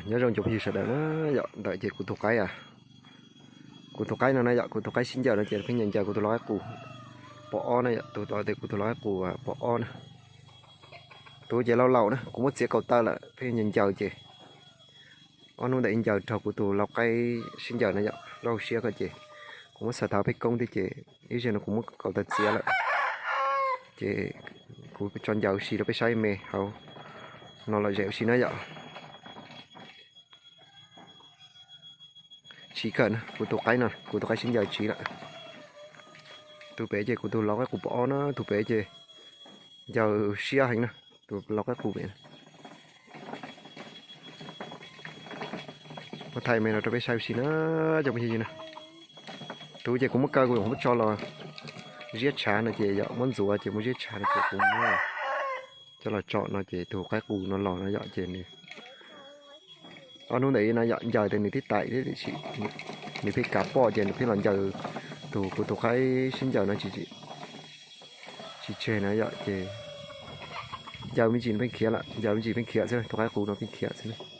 Nyob zoo cov phooj ywg sawv daws na, yog ntawm ces kuv tus qaib, kuv tus qaib no na yog kuv tus qaib sib ncaws no ces pheej ncaws ncaws kuv tus lau qaib qus pom ob na yog tus tos tias kuv tus lau qaib qus pom ob na. Tus ces laus laus na, kuv muab txiav kaum tawm lawm pheej ncaws ncaws ces ob hnub ntawm ib ncaws raug kuv tus lau qaib sib ncaws no yog lauj siab ko ces kuv muab xaws tau peb koob thiab ces ib zaug no kuv muab kaum tawm txiav lawm ces kuv tso ncaws ua si rau peb saib me hauv no lom zem ua si na yom. Tsiv kawg na, kuv tus qaib no, kuv tus qaib sib ncaws tsiv lawm. Tus pem ces kuv tus lau qaib qus pom ob na, tus pem ces ncaws siab heev na, tus lau qaib qus pem. Muab thaij me no rau peb saib ua si na, cov phooj ywg na. Tus ces kuv muab kaw kuv muab tso los ziab tshav no ces yog muab ntxuav ces muab ziab tshav no ces kuv muab coj los tsom no ces tus qaib qus no los no yom ces nws ob hnub ntawm no yom ncaws tias nws tib taim thiab tiam sis nws pheej kav poj ces nws pheej los ncaws tus kuv tus qaib sib ncaws no tsis tseg na yom ces ncaws me ntsis nws pheej khiav lawm, ncaws me ntsis pheej khiav xwb, tus qaib qus no pheej khiav xwb.